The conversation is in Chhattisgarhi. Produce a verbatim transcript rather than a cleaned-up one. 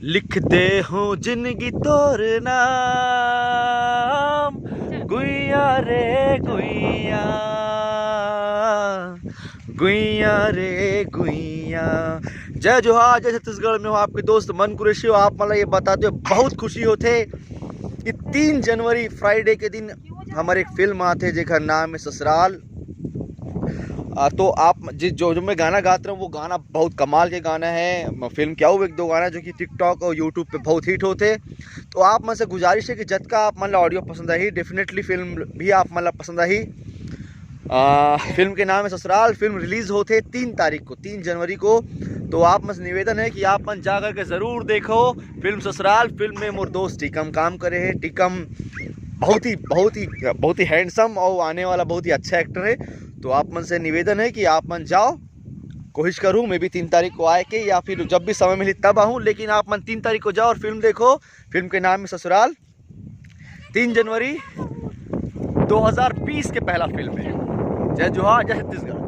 लिख दे हूँ जिंदगी तोर नाम, गुइया रे गुइया, गुइया रे गुइया। जय जोहार, जय छत्तीसगढ़। मैं हूँ आपके दोस्त मन कुरैशी। आप मन ला ये बताते हुए बहुत खुशी होथे कि तीन जनवरी फ्राइडे के दिन हमर एक फिल्म आथे जेकर नाम है ससुराल। आ, तो आप जि-, जो जो मैं गाना गात रहा हूँ, वो गाना बहुत कमाल के गाना है। म-, फिल्म के अउ एक दो गाना जो कि TikTok और YouTube पे बहुत हिट होथे। तो आप मन से गुजारिश है कि जतका आप मन ला ऑडियो पसंद आही, डेफिनेटली फिल्म भी आप मन ला पसंद आही। आ, फिल्म के नाम है ससुराल। फिल्म रिलीज होथे तीन तारीख को, तीन जनवरी को। तो आप मन से निवेदन है कि आप मन जा करके जरूर देखो फिल्म ससुराल। फिल्म में मोर दोस्त टीकम काम करे है। टीकम बहुत ही, बहुत ही, बहुत ही हैंडसम और आने वाला बहुत ही अच्छा एक्टर है। तो आप मन से निवेदन है कि आप मन जाओ, कोशिश करूँ मैं भी तीन तारीख को आए के, या फिर जब भी समय मिली तब आऊँ, लेकिन आप मन तीन तारीख को जाओ और फिल्म देखो। फिल्म के नाम है ससुराल। तीन जनवरी दो हज़ार बीस के पहला फिल्म है। जय जोहार, जय छत्तीसगढ़।